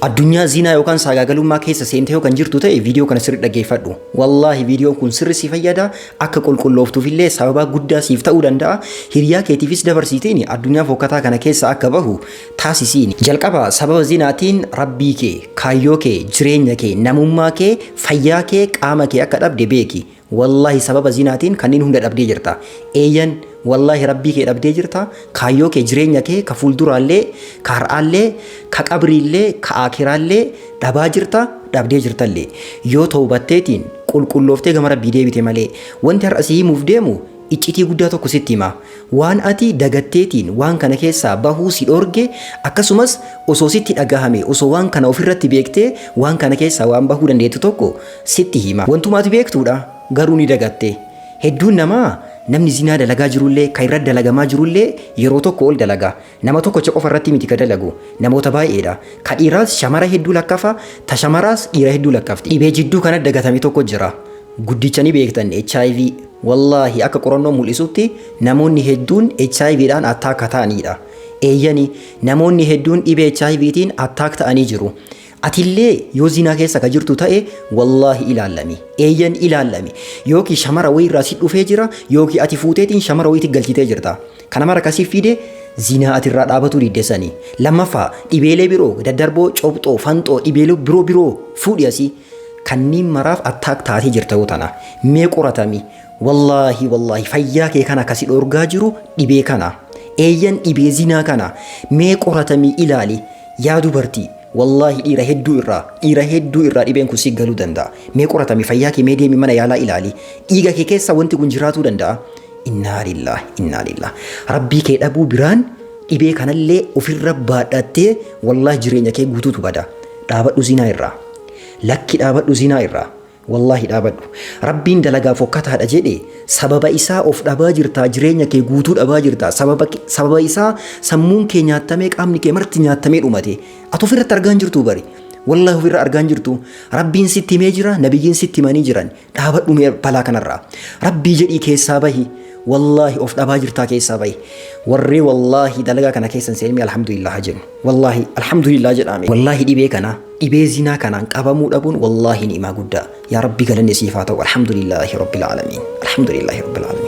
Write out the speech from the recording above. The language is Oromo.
Addunyaa zinaa yookaan saagaagalummaa keessa seentee yoo kan jirtu ta'e, viidiyoo kana sirri dhaggeeffadhu. Wallaahi, viidiyoon kun sirri si fayyada. Akka qulqullooftuufillee sababa guddaa siif ta'uu danda'a. Hiriyaa keetiifis dabarsiitiin addunyaa fokkataa kana keessa akka bahu taasisiin. Jalqaba, sababa zinaatiin rabbii kee, kaayyoo kee, jireenya kee, namummaa kee, fayyaa kee, qaama kee akka dhabde beeki. Wallaahi, sababa zinaatiin kanneen hunda dhabdee jirta. Eeyyan, wallaahi, rabbii kee dhabdee jirta. Kaayyoo kee, jireenya kee, ka fuulduraallee, ka har'aallee, ka qabriillee, ka aakiraallee dhabaa jirta, dhabdee jirtallee. Yoo toobatteetiin qulqullooftee gama rabbii deebite malee, wanti har'a si himuuf deemu iccitii guddaa tokko sitti hima. Waan ati dagatteetiin waan kana keessaa bahuu si dhorge, akkasumas osoo sitti dhagahame, osoo waan kana ofirratti beektee waan kana keessaa waan bahuu dandeettu tokko sitti hima. Wantuma ati beektuudha, garuu ni dagatte. Hedduun namaa, namni zinaa dalagaa jirullee, kan irratti dalagamaa jirullee, yeroo tokko ol dalaga. Nama tokkocha qofa irratti miti ka dalagu. Namoota baay'eedha. Ka dhiiraas shamara hedduu lakkafa, ta shamaraas dhiira hedduu lakkafti. Dhibee jidduu kana dagatame tokko jira. Guddicha ni beektan, HIV. Wallaahi, akka qorannoo mul'isutti namoonni hedduun HIVdhaan attack ta'anidha. Eeyyani, namoonni hedduun dhibee HIVtiin attack ta'anii jiru. Atillee yoo zinaa keessa ka jirtu ta'e, wallaahi ilaallami. Eeyyan, ilaallami. Yookiin shamara wayii irraa si dhufee jira, yookiin ati fuuteetiin shamara wayiitti galchitee jirta. Kana mara kasii fide zinaa ati irraa dhaabatuu diddesanii. Lammaffaa, dhibeelee biroo daddarboo, cobxoo, fanxoo, dhibeelee biroo biroo fuudhi asii. Kanneen maraaf attack taatee jirta yoo tana. Mee qoratami. Wallaahi, wallaahi, fayyaa kee kana kasi dhorgaa jiru dhibee kana. Eeyyan, dhibee zinaa kana. Mee qoratamii ilaali. Yaa dubartii, wallaahi dhiira hedduu irraa, dhiira hedduu irraa dhibeen kun si galuu danda'a. Mee qoratami, fayyaa kee mee deemi mana yaalaa ilaali. Dhiiga kee keessa wanti kun jiraatuu danda'a. Innaa lillah, innaa lillah. Rabbii kee dhabuu biraan dhibee kanallee ofirra baadhattee, wallaahi jireenya kee guutuutu bada. Dhaabadhu zinaa irraa. Lakki, dhaabadhu zinaa irraa. Wallaahi dhaabadhu. Rabbiin dalagaa fokkataadha jedhe, sababa isaa of dhabaa jirtaa, jireenya kee guutuu dhabaa jirtaa. Sababa isaa sammuun kee nyaatamee, qaamni kee marti nyaatamee dhumate. Ati ofirratti argaa hin jirtu bari. Wallaahi ofirra argaa hin jirtu. Rabbiin sitti himee jira, nabiyyiin sitti himanii jiran. Dhaabadhu mee balaa kanarraa. Rabbii jedhii keessaa bahi. Wallaahi of dhabaa jirtaa, keessaa bahi. Warri wallaahi dalagaa kana keessan seenimi, alhamdulillah jennu. Wallaahi alhamdulillah jedhame. Wallaahi dhibee kana, dhibee zinaa kanaan qabamuu dhabuun wallaahi ni'imaa guddaa. Yaa Rabbi, galanni siif haa ta'u. Alhamdulillahi rabbil aalamiin. Alhamdulillahi rabbil aalamiin.